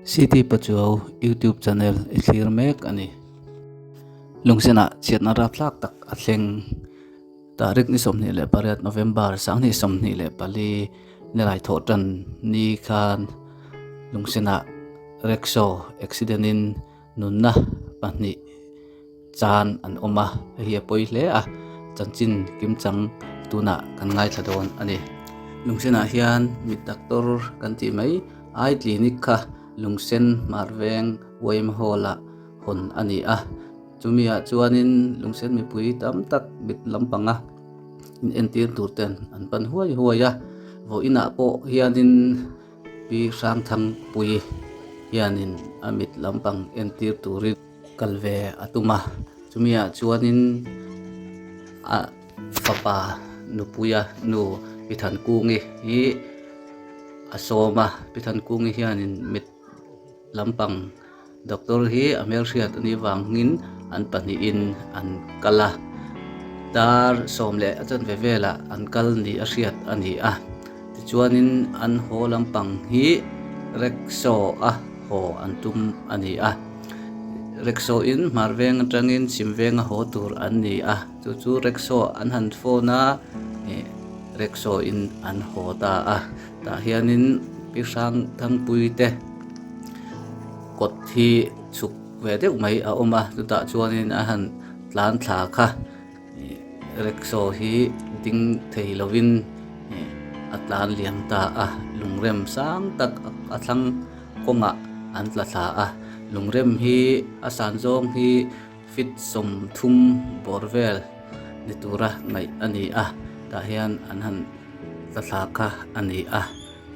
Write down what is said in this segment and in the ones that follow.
City Pachuau YouTube channel i thlir mek a ni. Lungsenah chhiatna rapthlak tak a thleng. Tarik ni 28 November 2024 nilai thawh tan ni khan Lungsenah rickshaw accident in nunna pahnih chan an awm a, hei hi a pawi hle a, chanchin kimchang tunah kan ngaithla dawn a ni. Lungsenah hian mit doctor kan tih mai Eye Clinic kha Lungsen Hmarveng YM Hall ah hawn a ni a, chumi ah chuanin Lungsen mipui tam tak mit lampanga in entir tur ten an pan huai huai a, vawiinah pawh hianin Pi Hrangthangpuii hianin a mit lampang entir turin kal ve a tum a, chumiah chuanin a fapa nupuia nu Pi Thankungi hi a sawm a, Pi Thankungi hianin mit lampang doctor hi a hmelhriat a nih vangin an pahnihin an kal a, dar sawm leh a chanve velah an kal ni a hriat a ni a, tichuanin an haw lampang hi rickshaw a haw an tum a ni a, rickshaw in hmar veng atangin chhim venga haw tur an ni a, chu chu rickshaw an han phone a ih rickshaw in an haw ta a, tah hianin pi hrang thangpui te. Kawt hi chhuk ve deuh mai a awm a chutah chuanin a han tlan thla kha ih rickshaw hi ding thei lovin ih a tlan liam ta a lungrem sang tak a thlang kawngah an tla thla a lungrem hi a san zawng hi feet 30 bawr vel ni tura ngaih a ni a tah hian an han tla thla kha a ni a.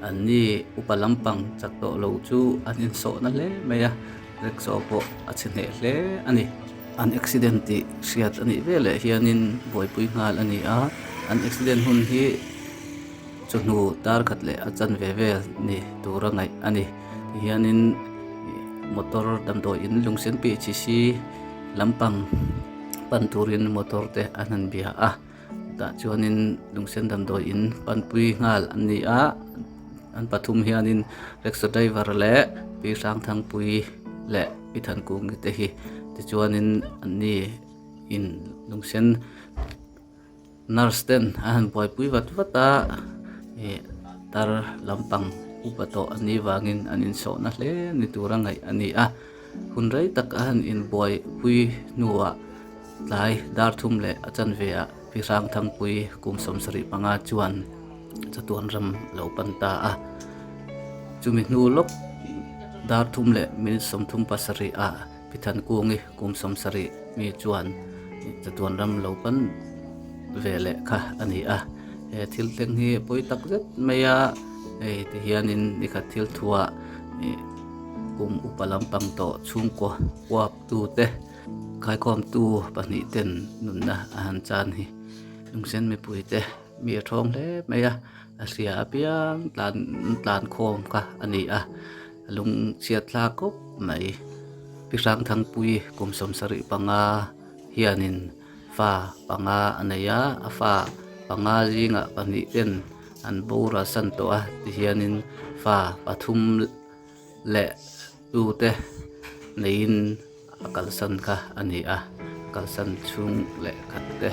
An ni upa lampang chak tawh lo chu an insawhna hle mai a, rickshaw pawh a chhe hneh hle a ni. An accident tih hriat a nih veleh hianin buaipui nghal a ni a, an accident hun hi chawhnu dar khat leh a chanve vel ni tura ngaih a ni. Tihianin motor damdawi in lungsen pih chi si lampang pan turin motor te an han bia a. Tah chuanin lungsen damdawi in panpui nghal an ni a an pathum hianin rickshaw driver leh pi hrangthangpui leh pi thankung te hi tichuanin an ni in lungsen nurse ten an han buaipui vat vat a ih tar lampang upa tawh an nih vangin an insawhna hle ni tura ngaih a ni a hun rei tak a han inbuaipui hnuah. Tlai dar thum leh a chanve ah Pi Hrangthangpui kum 75 chuan chatuan ram lo pan ta a. Chumi hnu lawk dar thum leh minute 37 ah Pi Thankungi kum 70 mi chuan chatuan ram lo pan ve leh kha a ni a. He thil thleng hi pawi tak zet mai a, hei ti hianin nikhat thil thuah kum upa lampang tawh chhungkaw uap tute. Kaikawmtu pahnih ten nunna a han chan hi lungsen mipui te mi a thawng hle mai a a hria apiang tlan tlan khawm kha a ni a lung chhiat thla khawp mai pi hrangthangpui kum 75 hianin fa panga a nei a a fa panga zingah pahnih ten an boral san tawh a tihianin fa pathum leh tute neiin a kalsan kha a ni a kalsan chhung leh khat te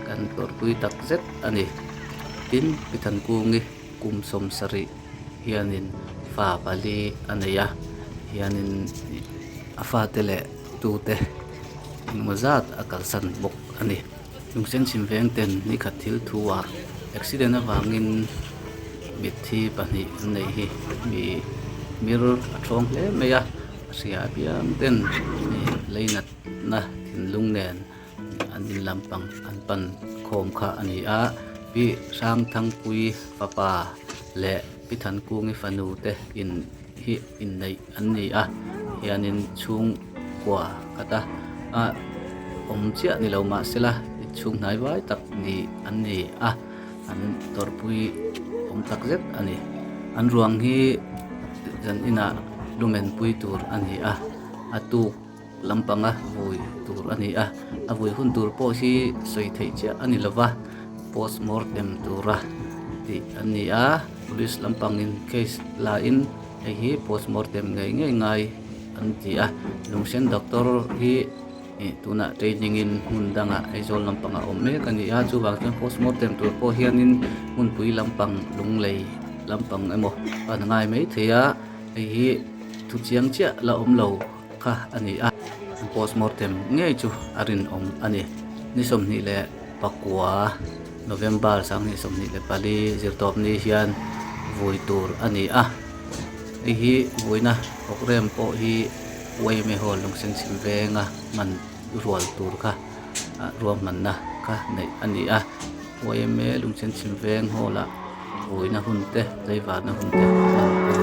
kan tawrhpui tak zet a ni tin pi Thankungi kum 70 hianin fa pali a nei a hianin a fate leh tute engemaw zat a kalsan bawk a ni lungsen chhim veng ten nikhat thil thu ah accident avangin mitthi pahnih an neih hi mi mir a thawng hle mai a. A hria apiang ten ih leinatna thinlung nen an in lampang an pan khawm kha a ni a pi Hrangthangpui fapa leh pi Thankungi fanu te in hi inneih an ni a hianin chhungkua khat a a awm chiah ni lo mahsela inchhung hnai vai tak ni an ni a an tawrhpui awm tak zet a ni an ruang hi zan inah lumen pui tur a ni a a tuk lampanga vui tur a ni a a vui hun tur pawh hi sawi theih chiah a ni lova postmortem tura tih an ni a police lampangin case la in. Hei hi postmortem ngei ngei ngai an ti a lungsen doctor hi ih tunah training in hmun dangah Aizawl lampangah a awm mek a ni a chuvang chuan postmortem tur pawh hianin hmunpui lampang lunglei lampang emaw pan ngai maithei a hei hi thu chiang chiah la awm lo kha a ni a postmortem ngei chu a rinawm a ni ni 24 leh November 2024 zirtawp ni hian vui tur a ni a hei hi vuina programme pawh hi yma hall lungsen chhim venga hman rual tur kha ruahmanna kha neih a ni a yma lungsen chhim veng hall ah vuina hun te tleivarna hun te hman a ni.